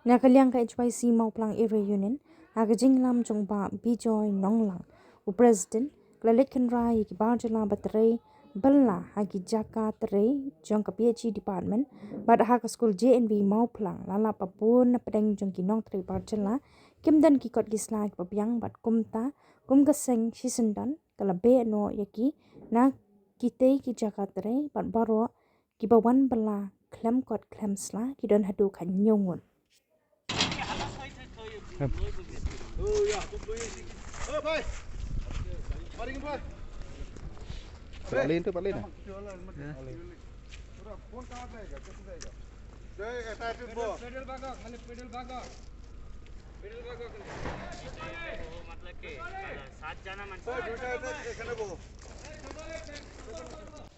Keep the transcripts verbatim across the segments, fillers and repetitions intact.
Na ka liang ka H Y C Mawphlang Area Union, ha ka jinglam jong Bah Bijoy Nonglang, u President, ka la leit kynroi ïa ki bar jylla ba trei bylla ha ki jaka trei jong ka P H E Department bad ha ka skul J N V Mawphlang, la lap ba bun na pdeng jong ki nongtrei bar jylla kim don ki kot ki sla kiba biang bad kumta kum ka seng shisyndon ka la beh noh ïa ki na kitei ki jaka trei bad baroh kiba wan bylla khlem kot khlem sla ki don haduh khathynñiew ngut.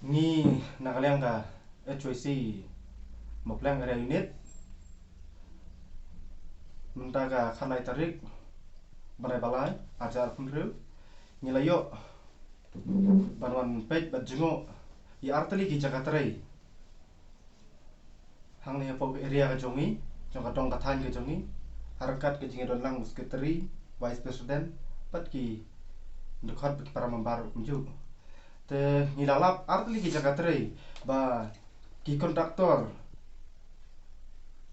Ngi na ka liang ka H Y C Mawphlang Area Unit, mynta ka khatlai tarik bnai ba lai, arhajar arphew hynriew, ngi la ïoh ban wan peit bad jngoh ïa artylli ki jaka trei hangne hapoh ka area ka jong ngi, jong ka dong ka thaiñ ka jong ngi, ha ryngkat ka jingïadon lang u Secretary, Vice President bad ki dkhot bad ki para member kumjuh. Te ngi la lap artylli ki jaka trei ba ki contractor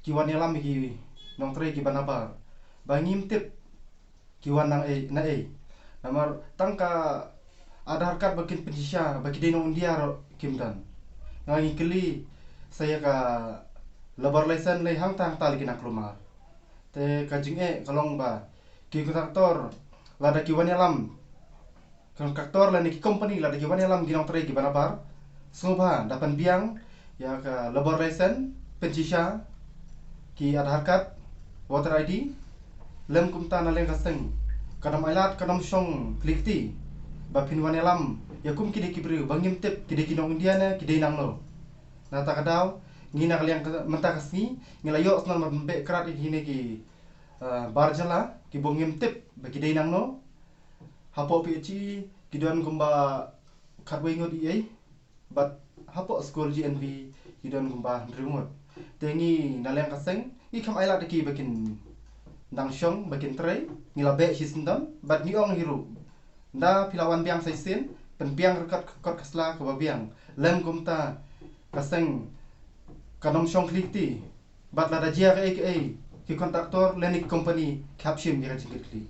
ki wan ïalam ïa ki nongtrei kiba nabar ba ngim tip ki wan na ei na ei. Namar tang ka Aadhaar card ba kin pynshisha ba ki dei nong India ruh kim don. Nga ngi kylli sa ïa ka labour license lei hangta hangta la ki nang kulmar. Te ka jingeh ka long ba ki contractor lada ki wan ïalam, contractor lane ki company lada ki wan ïalam ki nongtrei kiba nabar, sngewbha da pynbiang ïa ka labour license, pynshisha ki Aadhaar card, voter I D, lem kumta na liang ka seng kan ym ailad, kan ym shong khlieh kti ba phin wan ïalam ïa kum ki dei ki briew ba ngim tip ki dei ki nong India ne ki dei nangno. Na kata ka daw ngi na ka liang ka mynta ka sngi ngi la ïoh sngewbha ban beh krad ïa kine ki, eh, bar jylla kiba ngim tip ba ki dei nangno. Hapoh P H E ki don kumba khatwei ngut ïa ei, bad hapoh skul J N V ki don kumba hynriew ngut. Te ngi na liang ka seng ngi kham ailad ïa ki ba kin nang shong ba kin trei, ngi la beh shisyndon bad ngi ong hi ruh, nda phi la wan biang sa shisien, pynbiang ryngkat ka kot ka sla kaba biang. Lem kumta ka seng kan ym shong khlieh kti. Bad lada jia kaei kaei ki contractor lane ki company ki hap shim ïa ka jingkitkhlieh.